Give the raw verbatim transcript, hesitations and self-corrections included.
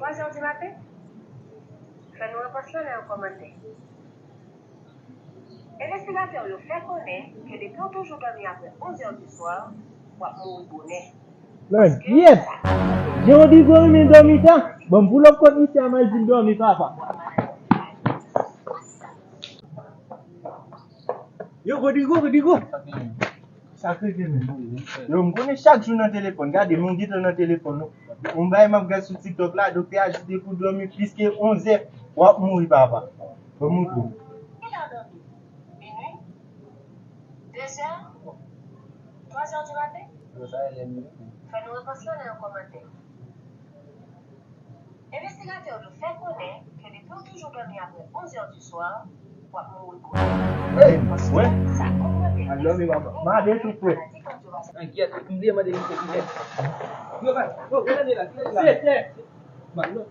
Twa zè di maten? Fè nou repons lan nan yon kòmantè. Envestigatè yo fè konnen ke depi w toujou dòmi apre onz è di swa, w ap mouri bonè. Lòd, yèt! Jan Rodrigo renmen dòmi ta. Bon, m pou lòt kot misye a, m al di l dòmi, papa. Yo, Rodrigo, Rodrigo. Sa k rive menm? Yo, m konnen chak jou nan telefòn. Gade, m gentan nan telefòn, non. Yon bagay m ap gad sou TikTok la, doktè a di depi w dòmi plis ke onz è, w ap mouri, papa. Ban m montre w. Minui, de zè, twa zè di maten? Fè nou repons lan nan yon kòmantè. Envestigatè yo fè konnen ke depi w toujou dòmi apre onz è di swa, w ap mouri bonè. Hey, wè. Sa ogmante risk pou maladi kadyovaskilè. Enkyèt, m bliye mande misye kilè. Yo, bay, yo, kilè la, kilè la? Sèt è. Bay, non.